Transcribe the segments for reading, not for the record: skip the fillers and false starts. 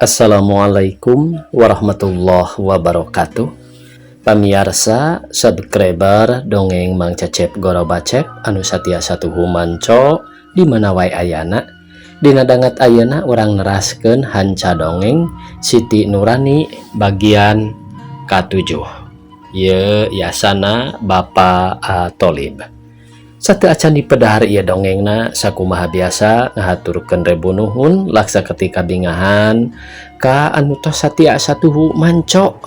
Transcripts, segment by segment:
Assalamualaikum warahmatullahi wabarakatuh. Pamiarsa subscriber dongeng Mang Cecep Goro Bacep anu satia satuhu manco di mana wae ayana. Dina danget ayeuna urang neraskeun hanca dongeng Siti Nurani bagian ka-7. Ye yasana Bapak A. Tolib. Sateu acan dipedahar ieu dongengna, sakumaha biasa ngahaturkeun rebu nuhun laksa ketika bingahan ka anu tos satia satuhu manco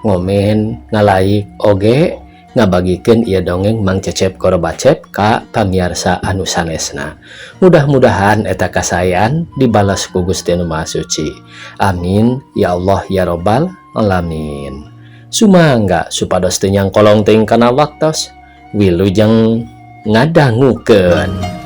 ngomen, ngalaik, oge ngabagikeun ieu dongeng Mang Cecep Goro Bacep ka pamiarsa anu sanesna. Mudah-mudahan eta kasaean dibalas ku Gusti Anu Maha Suci. Amin ya Allah ya Robbal alamin. Sumangga supados teu nyangkolong teuing kana waktos. Wilujeng ngadangukeun.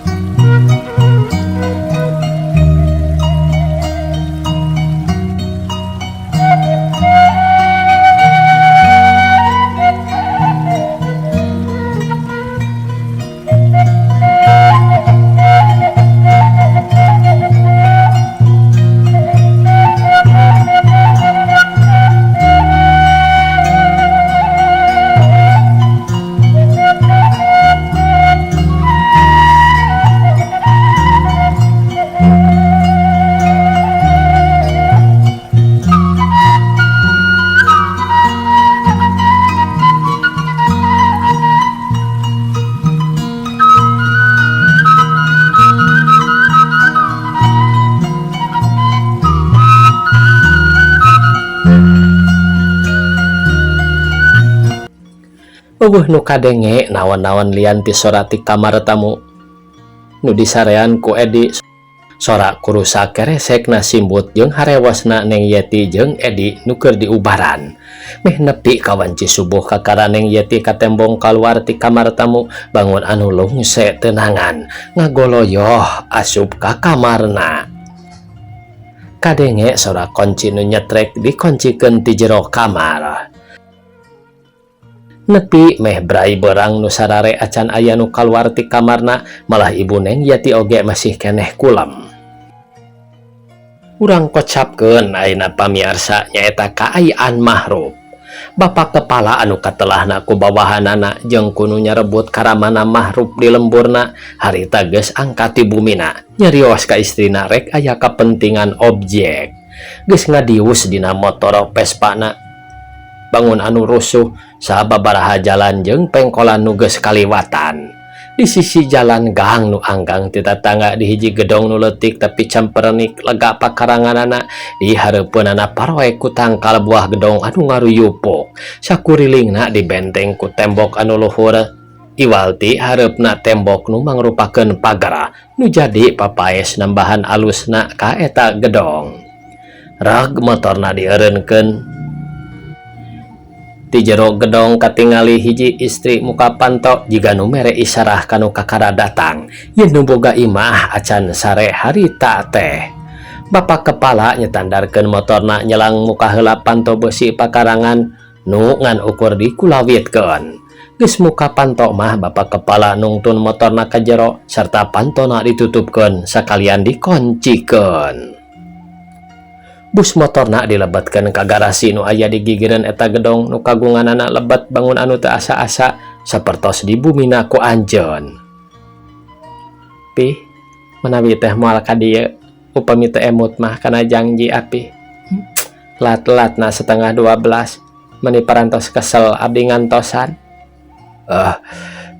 Euweuh nu kadenge naon-naon lian ti sora ti kamar tamu nu disarean ku Edi, sora kurusa keresekna simbut jeung harewosna Neng Yeti jeung Edi nu keur diubaran. Meh nepi ka wanci subuh kakara Neng Yeti katembong kaluar ti kamar tamu, bangun anu lungse tenangan ngagoloyoh asup ka kamarna. Kadenge sora kunci nu nyetrek dikuncikeun ti jero kamar. Nepi meh brai berang nu sarare acan aya nu kaluar ti kamarna, malah ibu Neng Yeti oge masih keneh kulem. Urang kocapkeun ayeuna pamiarsa, nyaeta kaayaan Mahrub. Bapak kepala anu katelahna ku bawahanana jeung ku nu nyarebut karamana Mahrub di lemburna harita geus angkat ti bumina, nyarios ka istrina rek aya kapentingan objek. Geus ngadius dina motor Vespana bangun anu rusuh sababaraha jalan jeung pengkolan nu geus kaliwatan. Di sisi jalan gang nu anggang ti tatangga di hiji gedong nu leutik tapi camperenik lega pakaranganana, di hareupeunana paroek ku tangkal buah gedong anu ngaruyupuk. Sakurilingna dibenteng ku tembok anu luhur. Iwal ti hareupna tembok nu mangrupakeun pagar nu jadi papaes nambahan alusna ka eta gedong. Rag motorna dieureunkeun. Ti jero gedong katingali hiji istri muka panto jiga nu mere isarah kanu kakara datang yen nu boga imah acan sare harita teh. Bapak kepala nyetandarkeun motorna nyelang muka heula panto besi pakarangan nu ngan ukur dikulawitkeun. Geus muka panto mah bapak kepala nungtun motorna ka jero serta pantona ditutupkeun sakalian dikoncikeun. Bus motorna dilebetkeun ka garasi nu aya di gigireun eta gedong nu kagunganana lebet bangun anu teu asa-asa sapertos di bumina ku anjeun. Pih, menawi teh moal ka dieu upami teu emut mah kana jangji api. Lat-latna 11.30 meni parantos kesel abdi ngantosan. Ah,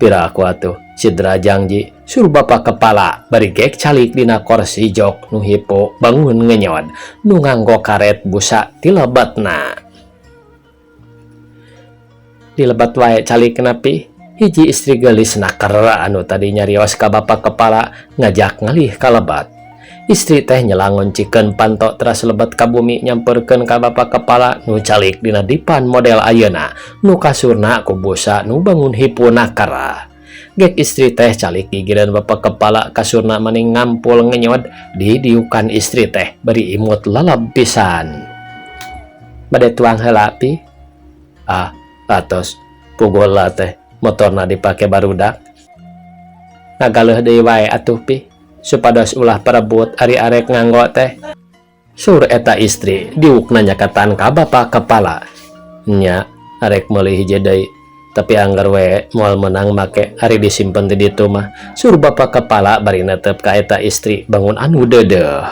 pira aku atuh sidra jangji, suruh bapak kepala bari gek calik dina korsi jok nu hipo bangun ngenyod nu nganggo karet busa tilebetna. Dilebat wae calik napi, hiji istri gelis naker anu tadi nyarios ka bapak kepala ngajak ngalih kalebat. Istri teh nyelang ngoncikeun panto teras lebet ka bumi nyamperkeun ka bapak kepala nu calik dina dipan model ayeuna nu kasurna ku busa nu bangun hipu nakara. Gek istri teh calik gigireun bapak kepala, kasurna maning ngampul ngenyod didiukan istri teh bari imut leleb pisan. Bade tuang heula pi? Ah, atos pugul lah teh motorna dipake barudak. Ngagaleuh deui wae atuh pi, supados ulah perebut ari arek nganggo teh. Saur eta istri diukna nyakatan ka bapak kepala. Nya, arek meuli hiji deui. Tapi angger we moal meunang make ari disimpen di ditu mah. Saur bapak kepala bari netep ka eta istri bangun anu deudeuh.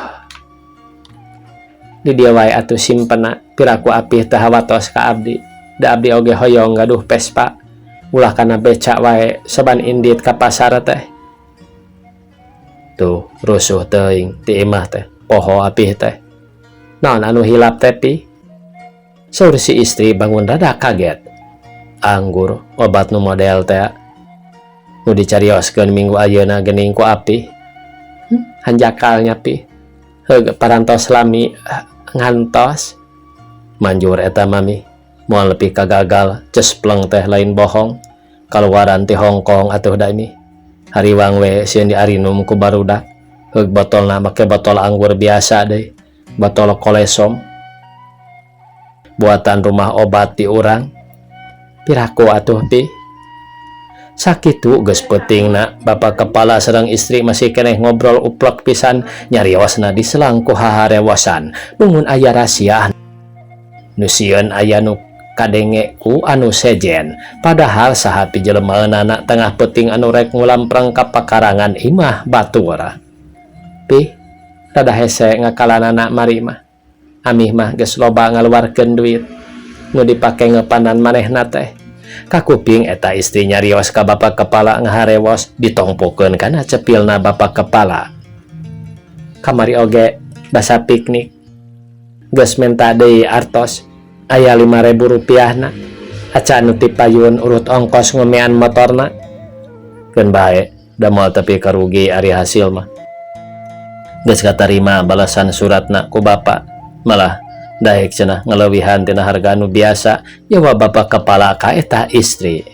Di dieu wae atuh simpenna, piraku apih teu hawatos ka abdi. Da abdi oge hoyong gaduh Vespa. Ulah kana beca wae saban indit ka pasar teh. Tuh, rusuh teuing ti imah teh, poho apih teh. Naon anu hilap teh pi? Saur si istri bangun rada kaget. Anggur, obat nu model teh. Nu dicarioskeun minggu ayeuna geuning ku apih. Hanjakal nya pi. Heug parantos lami ngantos. Manjur eta mami. Moal nepi ka gagal, cespleng teh lain bohong. Kaluaran ti Hong Kong atuh da mi. Hariwang we sieun diarinum ku barudak. Heug botolna make botol anggur biasa deui. Botol kolesom buatan rumah obat di urang. Piraku atuh pi? Sakitu geus peutingna bapak kepala sareng istri masih keneh ngobrol uplek pisan nyariosna diselang ku haharewosan. Bangun aya rahasia nu sieun aya nu kadenge ku anu sejen. Padahal saha pijelemaeunana tengah peuting anu rek ngulampreng ka pakarangan imah batur. Pi, rada hese ngakalanana mari mah. Amih mah geus loba ngaluarkeun duit nu dipake ngepanan manehna teh. Kakuping eta istri nyarios ka bapak kepala ngaharewos ditongpokeun kana cepilna bapak kepala. Kamari oge basa piknik. Geus menta deui artos aya 5.000 rupiahna. Acan nu ti payun urut ongkos ngomean motorna. Keun bae, da moal tepi karugi ari hasil mah. Geus katarima balasan suratna ku bapa. Malah daek cenah ngaleuwihan tina harga nu biasa, jawab bapak kepala ka eta istri.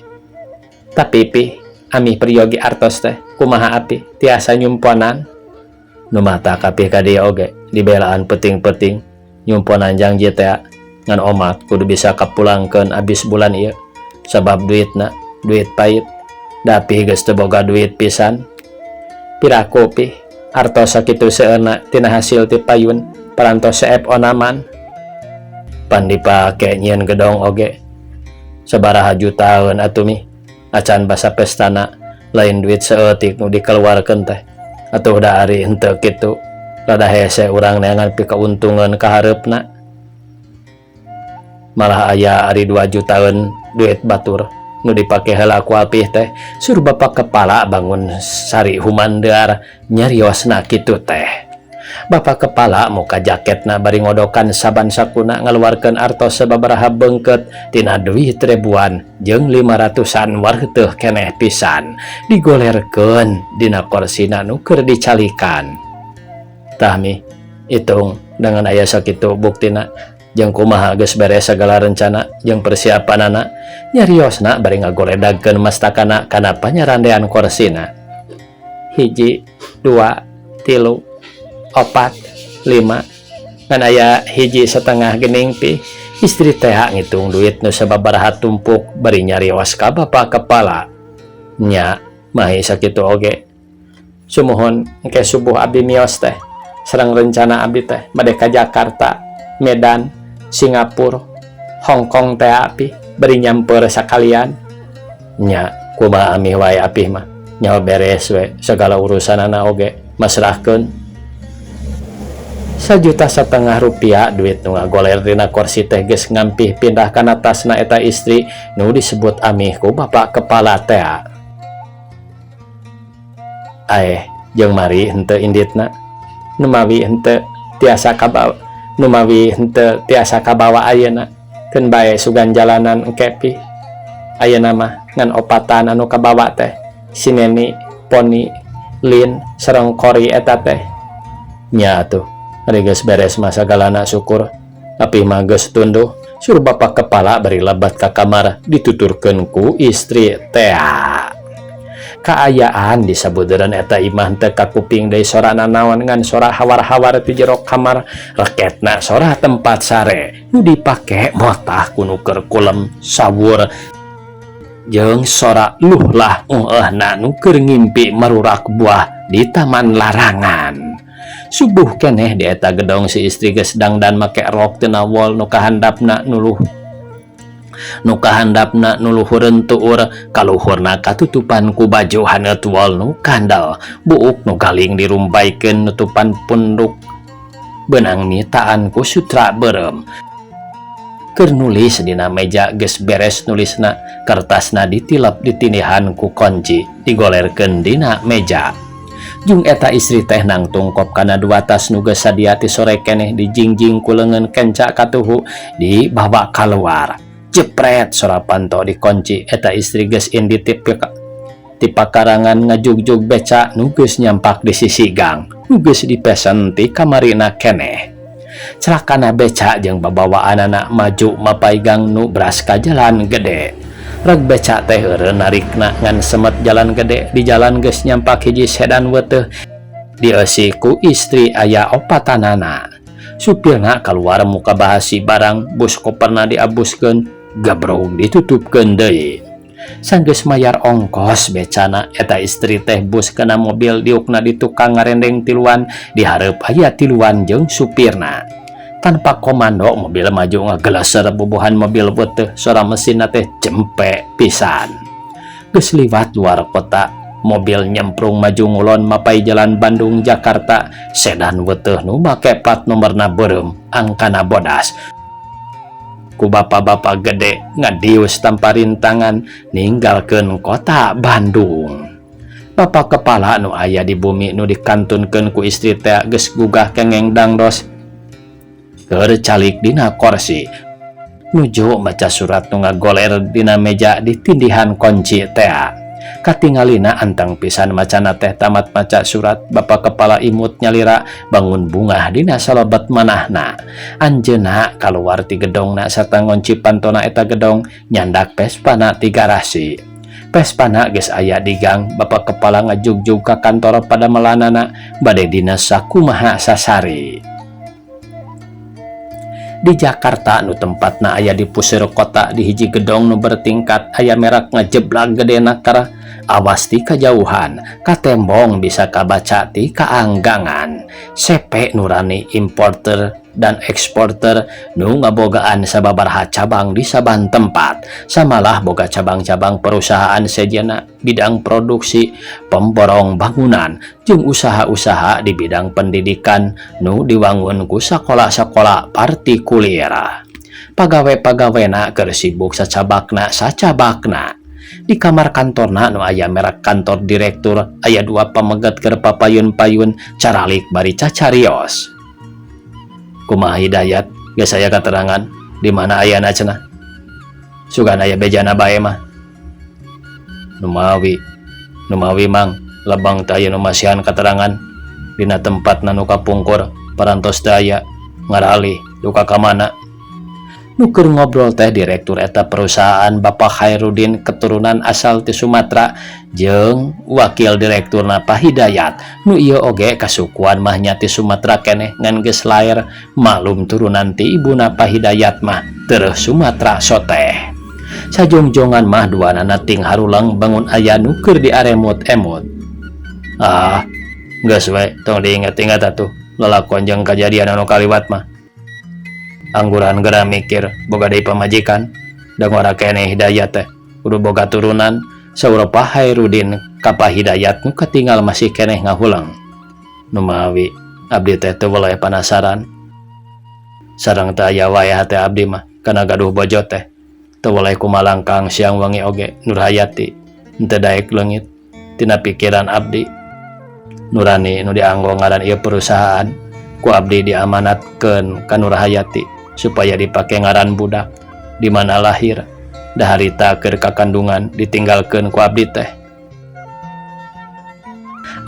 Tapi pi, amih peryogi artos teh kumaha api tiasa nyumponan? Nu matak apih ka dieu oge dibelaan peuting-peuting nyumponan janji teh ngan omat kudu bisa kapulangkeun abis bulan ieu sabab duitna duit pait. Da apih geus teu boga duit pisan. Piraku pi artos sakitu seueurna tina hasil ti payun parantos seep onaman. Pan dipake nyieun gedong oge sabaraha jutaeun atuh mi. Acan basa pestana lain duit saeutik nu dikeluarkeun teh. Atuh da ari henteu kitu rada hese urang neangan pikauntungan ka hareupna. Malah aya ari 2 jutaeun duit batur nu dipake heula ku apih teh. Sur bapak kepala bangun sari humandar nyariosna kitu teh. Bapak kepala muka jaketna bari ngodokan saban sakuna ngaluarkeun artos sababaraha beungkeut tina duit ribuan jeung 500-an warteuh keneh pisan digolerkeun dina korsina nu keur dicalikan. Tah mi, hitung dengan aya sakitu buktina jeung kumaha geus beres sagala rencana jeung persiapanana nyariosna bari ngagoledagkeun mastakana kana panyarandean korsina. 1, 2, 3, 4, 5 ngan aya 1,5 geuning pi. Istri teh ngitung duit nu sababaraha tumpuk bari nyarios ka bapak kepala. Nya mahi sakitu oge. Sumuhun engke subuh abdi mios teh sareng rencana abdi teh bade ka Jakarta, Medan, Singapura, Hong Kong teh api bari nyamper sakalian. Nya kumaha amih wae apih mah nyawa beres we segala urusanana oge masrahkeun. 1,5 juta rupiah duit nu ngagoler dina korsi teh geus ngampih pindah kana tasna eta istri nu disebut amih ku bapak kepala teh. Aeh, jeung mari henteu inditna. Numawi henteu tiasa kabawa, numawi henteu tiasa kabawa ayeuna keun bae sugan jalanan engke pi. Ayeuna mah ngan opatan anu kabawa teh, si Neni, Poni, Lin sareng Kori eta teh. Nya atuh, ari geus beres mah sagalana syukur. Apih mah geus tunduh, suruh bapak kepala bari lebat ka kamar dituturkeun ku istri teh. Kaayaan di sabudeureun eta imah teu kakuping deui sora nanaon ngan sora hawar-hawar ti jero kamar reketna sora tempat sare nu dipake motah ku nu keur kulem sawur jeung sora luhlah eueuhna nu keur ngimpi marurak buah di taman larangan. Subuh keneh di eta gedong si istri geus dangdan make rok tina wol nu kahandapna nuluh nu kahandapna nu luhureun tuur kaluhurna katutupan ku baju haneut wol nu kandel buuk nu galing dirumbaikeun nutupan punduk beunang mitaan ku sutra beureum. Keur nulis dina meja geus beres nulisna kertasna ditilep ditindihan ku konci digolerkeun dina meja. Jung eta istri teh nangtung kop kana dua tas nu geus sadia ti sore keneh dijingjing ku leungeun kenca katuhu dibawa kaluar. Jepret sora panto dikunci eta istri geus indit ti pakarangan ngajugjug beca nu geus nyampak di sisi gang nu geus dipesen ti kamarina keneh. Celakana beca jeung babawaanana maju mapay gang nu bras ka jalan gede. Reg beca teh eureun narikna ngan semet jalan gede di jalan geus nyampak hiji sedan weuteuh dieusi ku istri aya opatanana. Supirna kaluar muka bahasi barang bus koperna diabuskeun gabrog ditutupkeun deui. Sanggeus mayar ongkos becana eta istri teh bus kana mobil diukna di tukang ngarendeng tiluan di hareup aya tiluan jeung supirna. Tanpa komando mobil maju ngageleser bubuhan mobil weuteuh sora mesinna teh jempe pisan. Geus liwat luar kota mobil nyemprung maju ngulon mapay jalan Bandung Jakarta sedan weuteuh nu make plat nomorna beureum angkana bodas. Ku bapak-bapak gede ngadius tanpa rintangan ninggalkeun kota Bandung. Bapak kepala nu aya di bumi nu dikantunkeun ku istri teh geus gugah kengeng dangdos keur calik dina korsi nuju maca surat nu ngagoler dina meja ditindihan kunci teh. Katingalina anteng pisan macana teh tamat maca surat bapak kepala imut nyalira bangun bungah dina salebet manahna. Anjeunna kaluar ti gedongna sarta ngonci pantona eta gedong nyandak Vespana ti garasi. Vespana geus aya di gang bapak kepala ngajugjug ka kantor padamelanana bade dinas sakumaha sasari. Di Jakarta nu tempatna aya di puseur kota di hiji gedong nu bertingkat aya merek ngajeblag gedena kara awas ti kajauhan katembong bisa kabaca ti kaanggangan. CP Nurani importer dan eksporter nu ngabogaan sababaraha cabang di saban tempat samalah boga cabang-cabang perusahaan sejenna bidang produksi pemborong bangunan jeung usaha-usaha di bidang pendidikan nu diwangun ku sakola-sakola partikulir. Pagawe-pagawena keur sibuk sacabakna sacabakna. Di kamar kantorna nu aya merek kantor direktur aya dua pameget keur papayun-payun caralik bari cacarios. Kumaha Hidayat geus aya katerangan di mana ayana cenah? Sugan aya bejana bae mah. Numawi, numawi mang lebang teh aya nu masihan katerangan dina tempatna nu kapungkur parantos teu aya ngaralih duka ka mana. Nu keur ngobrol teh direktur eta perusahaan Bapak Khairudin keturunan asal ti Sumatera jeung wakil direkturna Pak Hidayat nu ieu oge kasukuan mah nya ti Sumatera keneh ngan geus lair maklum turunan ti ibuna Pak Hidayat mah tereuh Sumatera soteh. Sajongjongan mah duanana ting harulang bangun aya nu keur diaremut-emut. Ah, geus we tong diinget-inget atuh lalakon jeung kajadian anu kaliwat mah. Angguran geura mikir boga deui pamajikan da ngora keneh Hidayat teh kudu boga turunan saur Pak Hairudin ka Pak Hidayat nu katinggal masih keneh ngahulang. Numawi abdi teh teu weleh panasaran sareng teu aya wae hate abdi mah kana gaduh bojo teh teu weleh kumalangkang siang wengi oge Nurhayati henteu daek leungit tina pikiran abdi. Nurani nu dianggo ngaran ieu perusahaan ku abdi diamanatkeun ka Nurhayati supaya dipake ngaran budak di mana lahir da harita keur kakandungan ditinggalkeun ku abdi teh.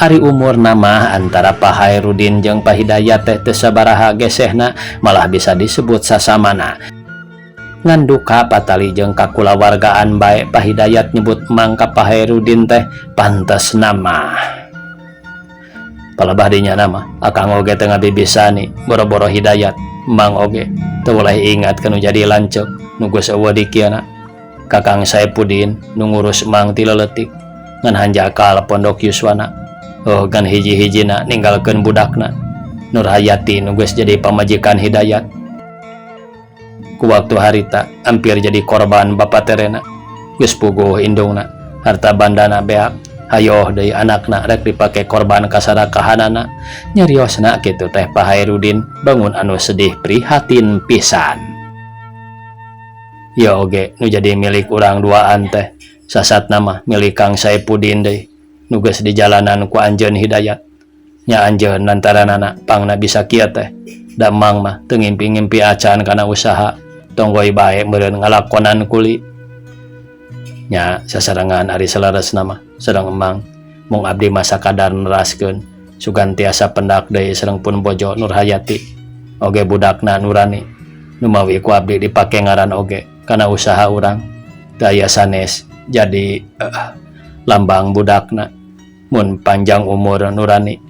Ari umurna mah antara Pak Hairudin jeung Pak Hidayat teh teu sabaraha gesehna malah bisa disebut sasamana. Ngan duka patali jeung kakulawargaan bae Pak Hidayat nyebut mang ka Pak Hairudin teh pantes nama. Palebah dinya nama akang oge teu ngabibisani boro-boro Hidayat mang oge teu weleh ingat kanu jadi lanceuk nu geus eueuh dikiana. Kakang Saepudin nu ngurus mang ti leutik ngan hanjakal pondok yuswana. Oh, gan hiji-hijina ninggalkeun budakna. Nurhayati nu geus jadi pamajikan Hidayat ku waktu harita hampir jadi korban bapa terena. Geus puguh indungna, harta bandana beak, hayoh deui anakna rek dipake korban kasarakahanana. Nyariosna kitu teh Pak Hairudin bangun anu sedih prihatin pisan. Ya oge nu jadi milik urang duaan teh sasatna mah milik Kang Saipudin deui nu geus di jalanan ku anjeun Hidayat. Nya anjeun lantaranana pangna bisa kieu teh. Da Mang mah teu ngimpi-ngimpi acan kana usaha, tonggoi bae meureun ngalakonan kuli. Nya sasarengan ari saleresna mah sareng Emang, mung abdi mah sakadar neraskeun sugan tiasa pendak deui sareng pun bojo Nurhayati oge budakna Nurani nu mawi ku abdi dipake ngaran oge kana usaha urang. Teu aya sanes jadi lambang budakna. Mun panjang umur Nurani,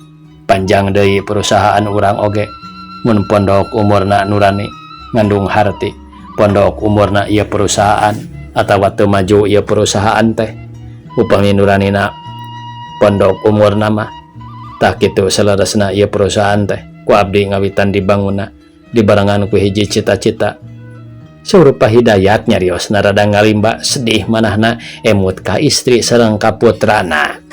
panjang deui perusahaan urang oge. Mun pondok umurna Nurani, ngandung harti pondok umurna ieu perusahaan atawa teu maju ieu perusahaan teh upami Nuranina pondok umurna mah. Tah kitu saleresna ieu perusahaan teh ku abdi ngawitan dibangunna dibarengan ku hiji cita-cita. Saur Pak Hidayat nyariosna rada ngalimba sedih manahna emut ka istri sareng ka putrana.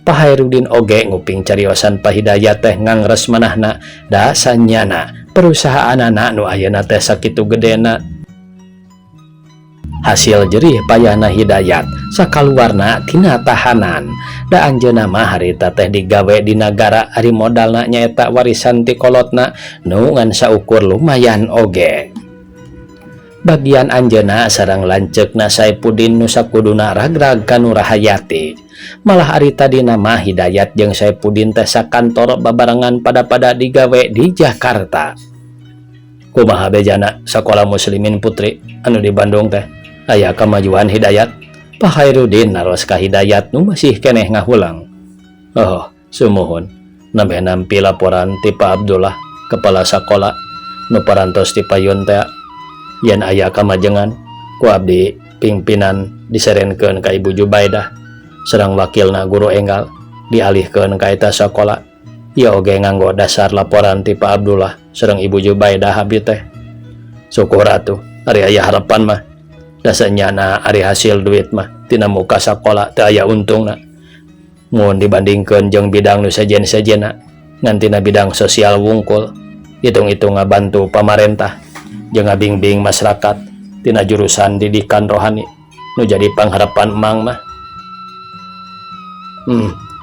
Pak Hairudin oge nguping cariosan Pak Hidayat teh ngangres manahna, da sanyana perusahaanana nu ayeuna teh sakitu gedena hasil jerih payahna Hidayat sakaluarna tina tahanan. Da anjeunna mah harita teh digawe di nagara, ari modalna nyaeta warisan ti kolotna nu ngan saukur lumayan oge. Bagian anjeunna sareng lanceukna Saipudin nu sakuduna ragrag ka Nurhayati. Malah ari tadina mah Hidayat jeung Saipudin teh sakantor babarengan pada-pada digawe di Jakarta. Kumaha bejana sakola muslimin putri anu di Bandung teh, aya kamajuan, Hidayat? Pak Hairudin naros ka Hidayat nu masih keneh ngahulang. Oh, sumuhun. Nembe nampi laporan ti Pak Abdullah, kepala sakola nu parantos ti payun teh, yen aya kamajengan ku abdi pimpinan diserenkeun ka Ibu Jubaidah sareng wakilna guru enggal dialihkeun ka eta sakola. Ieu oge nganggo dasar laporan ti Pak Abdullah sareng Ibu Jubaidah abdi teh. Syukur atuh ari aya harapan mah. Da sanyana ari hasil duit mah tina muka sakola teu aya untungna mun dibandingkeun jeung bidang nu sejen-sejenna, ngan tina bidang sosial wungkul hitung-hitung ngabantu pamarentah jeung ngabingbing masyarakat tina jurusan didikan rohani nu jadi pangharapan Emang mah.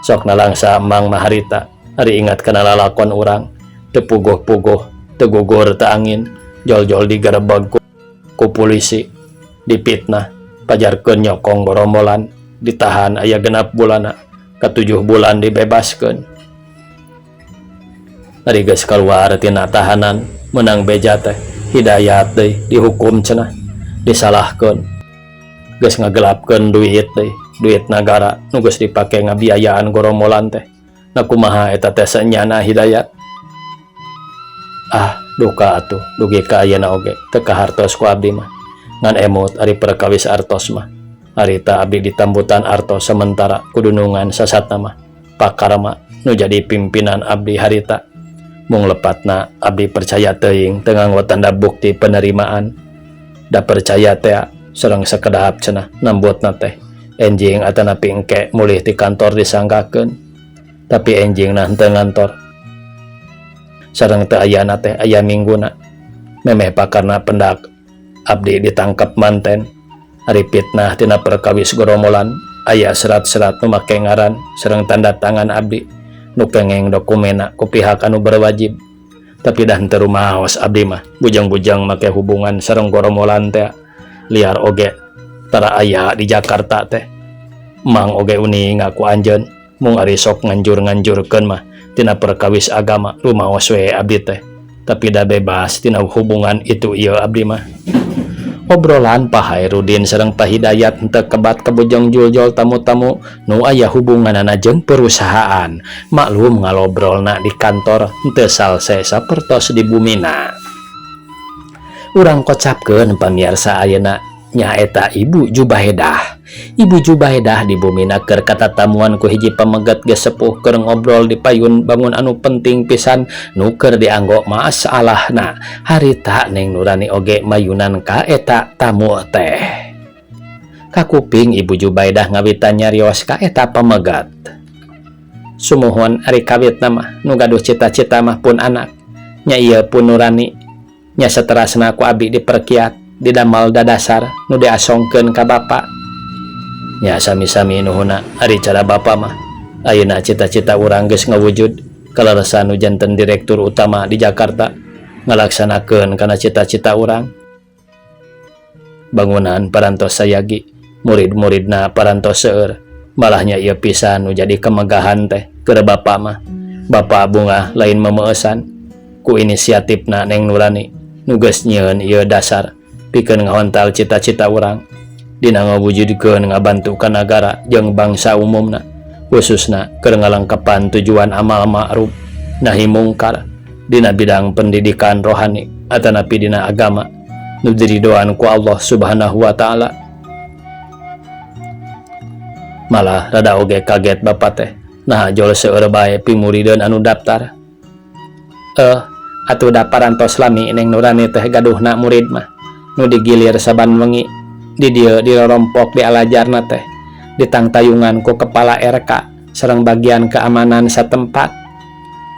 Sok nalangsa Emang mah harita ari ingat kana lalakon urang, teu puguh-puguh, teu gugur teu angin, jol-jol digerebeg ku polisi, dipitnah pajarkeun nyokong borombolan, ditahan aya 6 bulanna, ka-7 bulan dibebaskeun. Ari geus kaluar tina tahanan menang beja teh Hidayat deui dihukum cenah, disalahkeun geus ngagelapkeun duit deui, duit nagara nu geus dipake ngabiayaan gorombolan teh. Nah, kumaha eta teh sanyana, Hidayat? Ah, duka atuh dugi ka ayeuna oge teu kahartos ku abdi mah. Ngan emut ari perkawis artos mah harita abdi ditambutan artos sementara kudunungan sasatna mah Pak Karma nu jadi pimpinan abdi harita. Mung lepatna abdi percaya teuing, teu nganggo tanda bukti penerimaan da percaya teh sareng sakedap cenah nambutna teh, enjing atanapi engke mulih ti kantor disanggakeun. Tapi enjingna henteu ngantor sareng teu ayana teh aya mingguna. Memeh pakarna pendak abdi ditangkap manten ari fitnah tina perkawis gorombolan. Aya serat-serat nu make ngaran sareng tanda tangan abdi nu kengeng dokumena ku pihak anu berwajib. Tapi dah henteu rumaos abdi mah bujang-bujang make hubungan sareng gorombolan teh liar oge tara aya di Jakarta teh. Mang oge uning ngaku anjeun, mung ari sok nganjur-nganjurkeun mah tina perkawis agama rumaos we abdi teh. Tapi da bebas tina hubungan itu ieu abdi mah. Obrolan Pak Hairudin sareng Pak Hidayat henteu kebat kabujeng juljol tamu-tamu nu aya hubunganana jeung perusahaan. Maklum ngalobrolna di kantor henteu salse sapertos di bumina. Urang kocapkeun, pamiarsa, ayeuna. Nyaeta Ibu Jubaedah. Ibu Jubaedah di bumina keur katatamuan ku hiji pameget geus sepuh keur ngobrol di payun bangun anu penting pisan nu keur dianggo masalahna. Harita Neng Nurani oge mayunan ka eta tamu teh. Kakuping Ibu Jubaedah ngawitan nyarios ka eta pameget. Sumuhun ari kawitna mah nu gaduh cita-cita mah pun anak. Nya ieu pun Nurani. Nya saterasna ku abi diperkiat didamel dadasar nu diasongkeun ka bapa. Nya sami-sami nuhunna ari cara bapa mah. Ayeuna cita-cita urang geus ngawujud kaleresan nu janten direktur utama di Jakarta ngalaksanakeun kana cita-cita urang. Bangunan parantos sayagi, murid-muridna parantos seueur. Malahnya ieu pisan nu jadi kemegahan teh keur bapa mah. Bapa bungah lain memeusan ku inisiatifna Neng Nurani nu geus nyieun ieu dasar pikeun ngahontal cita-cita urang dina ngawujudkeun ngabantu ka nagara jeung bangsa umumna khususna keur ngalengkepan tujuan amal ma'ruf nahi mungkar dina bidang pendidikan rohani atanapi dina agama nu diridoan ku Allah Subhanahu wa taala. Malah rada oge kaget bapa teh nah jol seueur bae pimurideun anu daftar. Atuh da parantos lami Neng Nurani teh gaduhna murid mah nu digilir saban wengi di dieu dirorompok di alajarna teh ditangtayungan ku kepala RK sareng bagian keamanan satempat.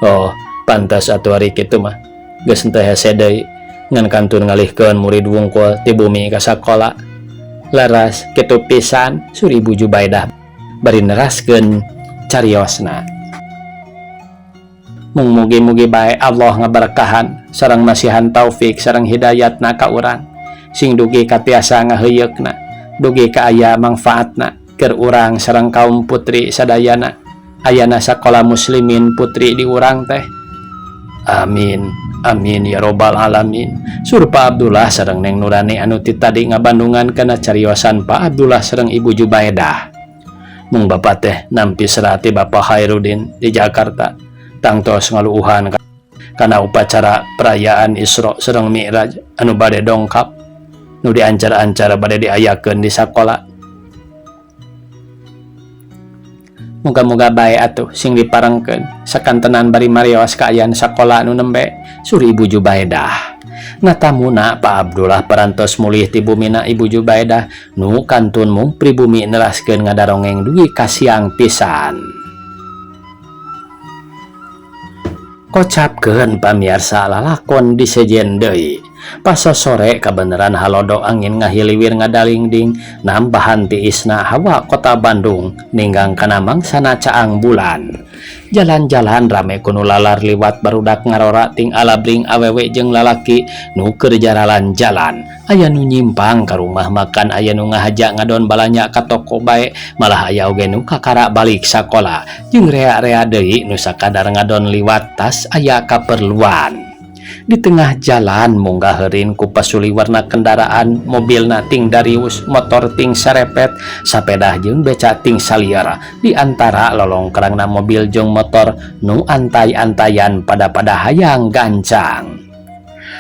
Oh, pantas atuh ari kitu mah geus teu hese deui ngan kantun ngalihkeun murid wungkul ti bumi ka sakola. Leres kitu pisan sur Ibu Jubaedah bari neraskeun cariosna. Mung mugi-mugi bae Allah ngaberkahan sareng masihan taufik sareng hidayatna ka urang sing dugi katiasa ngaheuyeukna dugi ka aya mangfaatna keur urang sareng kaum putri sadayana ayana sakola muslimin putri di urang teh. Amin amin ya robbal alamin. Sur Pak Abdullah sareng Neng Nurani anu ti tadi ngabandungan kana cariosan Pak Abdullah sareng Ibu Jubaedah. Mung bapa teh nampi serati Bapak Khairuddin di Jakarta tangtos ngaluuhan kana upacara perayaan Isra sareng Mi'raj anu bade dongkap nu diancar-ancar bade diayakeun di sakola. Muga-muga bae atuh sing diparengkeun sakantenan bari marios kaayaan sakola nu nembe sur Ibu Jubaedah. Natamuna Pak Abdullah parantos mulih ti bumina Ibu Jubaedah nu kantun mung pribumi neraskeun ngadarongeng dugi ka siang pisan. Kocapkeun pamiarsa lalakon di sejen deui. Pasosore kabeneran halodo angin ngahiliwir ngadalingding nambahan tiisna hawa kota Bandung ninggang kana mangsana caang bulan. Jalan-jalan rame kuno lalar liwat barudak ngarora ting alabring awewe jeung lalaki nu keur jaralan-jalan. Aya nu nyimpang ka rumah makan, aya nu ngahaja ngadon balanja ka toko bae, malah aya oge nu kakara balik sakola jeung rea-rea deui nu sakadar ngadon liwat tas aya kaperluan. Di tengah jalan munggah heurin ku pasuli warna kendaraan mobilna ting darius, motor ting sarepet, sapedah jeung beca ting saliar. Di antara lolongkrangna mobil jeung motor nu antai-antayan pada-pada hayang gancang.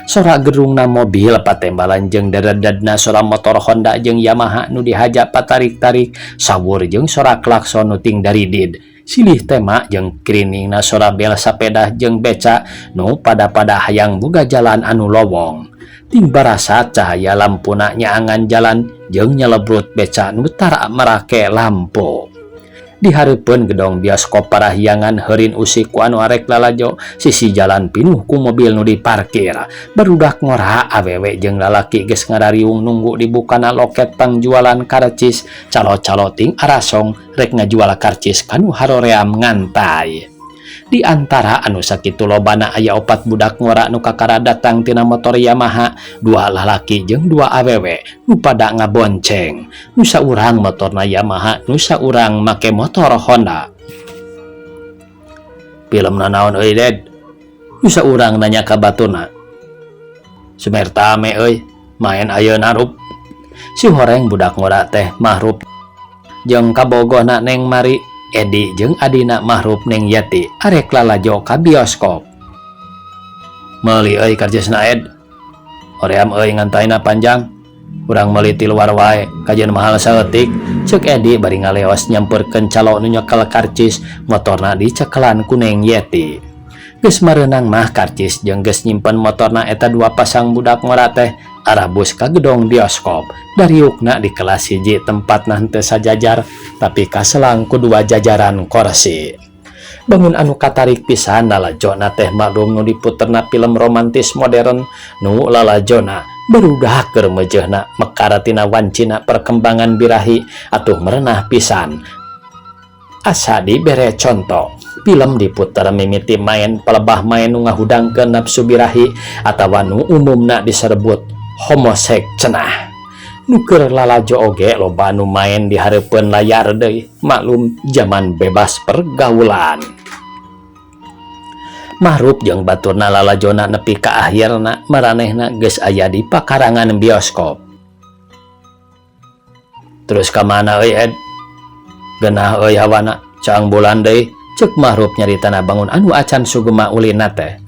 Sora gerungna mobil patembalan jeung derededna sora motor Honda jeung Yamaha nu dihaja patarik-tarik, sawur jeung sora klakson nu ting daridid. Silih tema jeung kriningna sora bel sapedah jeung beca nu pada-pada hayang boga jalan anu lowong. Ting barasa cahaya lampuna nyaangan jalan jeung nyelebrut beca nu tara marake lampu. Di hareupeun gedong bioskop Parahyangan heurin usik ku anu arek lalajo, sisi jalan pinuh ku mobil nu diparkir. Barudak ngora awewe jeung lalaki geus ngarariung nunggu dibukana loket pangjualan karcis, calo-calo ting arasong rek ngajual karcis kanu haroream ngantai. Di antara anu sakitu lobana aya opat budak ngora nu kakara datang tina motor Yamaha, dua lalaki jeung dua awewe nu pada ngabonceng. Nu saurang motorna Yamaha, nu saurang make motor Honda. Film nanaon euy, Ded? Nu saurang nanya ka baturna. Sumertame euy, main ayeuna rup. Si horeng budak ngora teh Mahrup jeung kabogohna Neng Mari, Edi jeung adina Mahrup Neng Yati arek lalajo ka bioskop. Meuli euy karcisna Ed. Hoream euy ngantaina panjang. Urang meuli ti luar wae, kajeun mahal saeutik, ceuk Edi bari ngaleos nyampeurkeun calo nu nyekel karcis, motorna dicekelan ku Neng Yeti. Geus mareunang mah karcis jeung geus nyimpen motorna eta dua pasang budak ngora teh arabus ka gedong bioskop. Dariukna di kelas hiji tempatna henteu sajajar tapi kaselang ku dua jajaran korsi. Bangun anu katarik pisan lalajona teh maklum nu diputerna film romantis modern nu lalajona barudak keur meujeuhna mekar tina wancina perkembangan birahi atuh merenah pisan. Asa dibere conto, film diputer mimiti main pelebah main nu ngahudangkeun nafsu birahi atawa nu umumna diserbut homosek cenah. Nu keur lalajo oge loba nu main di hareupeun layar deui, maklum zaman bebas pergaulan. Mahrup jeung baturna lalajona nepi ka akhirna maranehna geus aya di pakarangan bioskop. Terus ka mana euy Ed? Geunah euy hawana, caang bulan deui, ceuk Mahrup nyaritana bangun anu acan sugema ulina teh.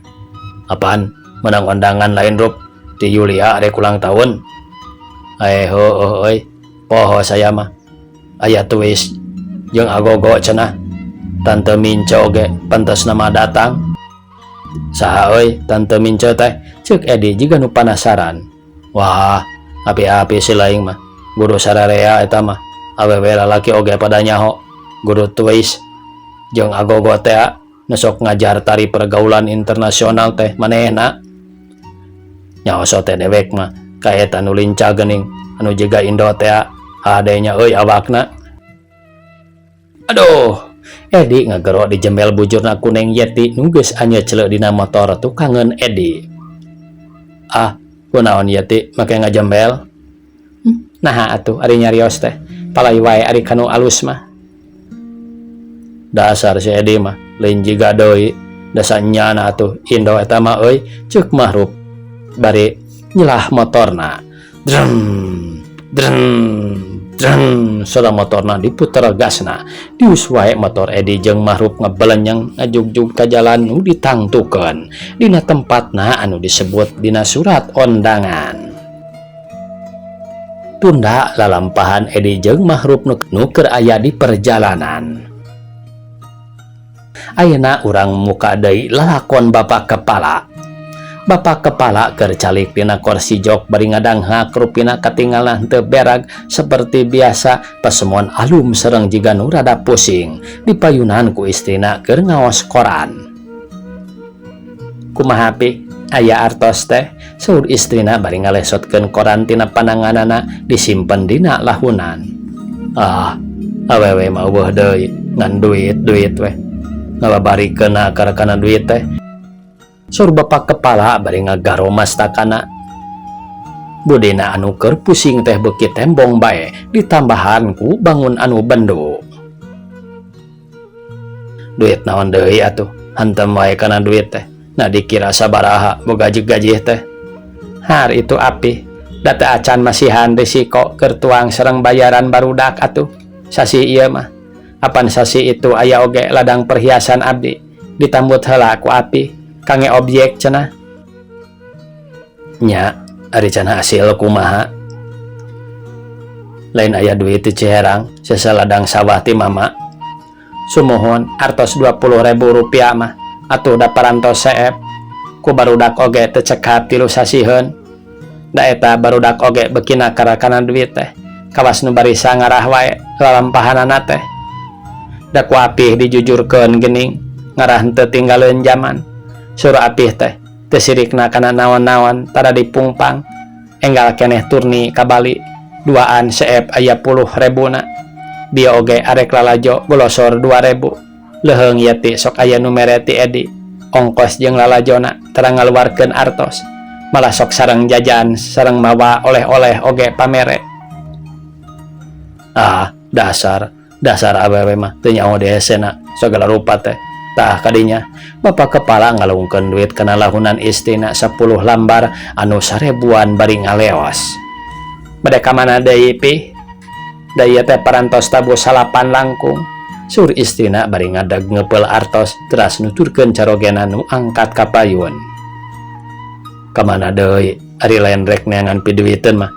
Apaan? Menang undangan lain Rup ti Yulia arek ulang tahun. Eh heueuh euy, poho saya mah. Aya tuis jeung agogo cenah. Tante Mince oge pantes nama datang. Saha euy Tante Mince teh? Ceuk Edi jiga nu panasaran. Wah, api-api si laing mah. Guru sararea eta mah. Awewe lalaki oge pada nyaho. Guru tuis jeung agogo teh nu sok ngajar tari pergaulan internasional teh manehna. Nyaho teh dewek mah ka eta nu lincah geuning anu jiga Indo teh hade nya euy awakna. Aduh, Edi ngagero dijembel bujurna ku Neng Yeti nu geus anyeceleuh dina motor tukangeun Edi. Ah, kunaon Yeti make ngajembel? Naha atuh ari nyarios teh, palai wae ari kanu alus mah. Dasar si Edi mah lain jiga deui, dasa nyana atuh Indo eta mah euy, ceuk Mahrup bari nyelah motorna. Drem drem dreng suara motorna diputer gasna. Dius wae motor Edi jeung Mahrup ngebelenyeng ngajugjug ka jalan nu ditangtukeun dina tempatna anu disebut dina surat ondangan. Tunda lalampahan Edi jeung Mahrup nu keur aya di perjalanan. Ayeuna urang muka deui lalakon Bapak Kepala. Bapak Kepala keur calik dina kursi jok bari ngadanghak rupina katinggalan henteu berag seperti biasa pasemon alum sareng jiga nu rada pusing dipayunan ku istrina keur ngaos koran. Kumaha pi aya artos teh? Saur istrina bari ngalesotkeun koran tina pananganana disimpen dina lahunan. Ah, awewe mah eueuh deui ngan duit-duit weh. Ngababarikeun kana duit teh. Saur Bapak Kepala bari ngagaro mastakana. Budina anu keur pusing teh beuki tembong bae ditambahan ku bangun anu bendu. Duit naon deui atuh, hantem wae kana duit teh. Nah dikira sabaraha boga gajih teh. Har itu api, da teu acan masihan risiko keur tuang sareng bayaran barudak atuh. Sasi ieu mah. Apan sasi itu aya oge ladang perhiasan abdi ditambut heula ku api. Kange objek cenah. Nya ari can hasil kumaha. Lain aya duit ti Ciherang sesa ladang sawah ti mama. Sumuhun artos 20.000 rupiah mah atuh da parantos seep. Ku barudak oge teu cekap 3 sasiheun. Da eta barudak oge beukina karakana duit teh. Kawas nu barisa ngarah wae lalampahanana teh. Da ku apih dijujurkeun geuning ngarah henteu tinggaleun jaman. Suruh apih teh teu sirikna kana naon-naon tara dipungpang. Enggal keneh turni ka Bali duaan seep aya puluh rebuna. Bieu oge arek lalajo golosor 2.000. Leuheung Yeti sok aya nu mere ti Edi. Ongkos jeung lalajona tara ngaluarkeun artos. Malah sok sareng jajan sareng mawa oleh-oleh oge pamere. Ah, dasar dasar awewe mah teu nyaho dehesena sagala rupa teh. Tah kadinya Bapak Kepala ngalungkeun duit kana lahunan istrina 10 lambar anu 1.000-an bari ngaleos. Bade ka mana deui pi? Da ieu teh parantos tabuh 9 langkung. Sur istrina bari ngadag ngepeul artos teras nuturkeun carogena nu angkat ka payun. Ka mana deui ari lain rek neangan piduiteun mah.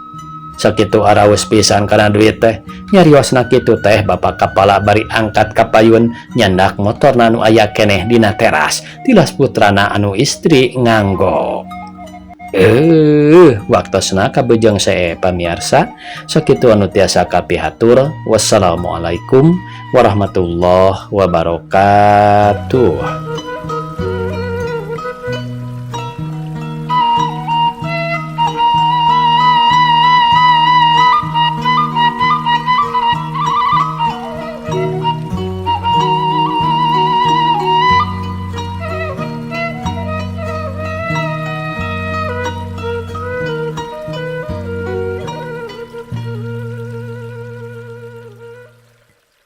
Sakitu araus pisan kana duit teh. Nyariosna kitu teh Bapak Kapala bari angkat ka payun nyandak motorna anu aya keneh dina teras tilas putrana anu istri nganggo. Waktosna kabejeng see pamiarsa, sakitu anu tiasa kapihatur. Wassalamualaikum warahmatullahi wabarakatuh.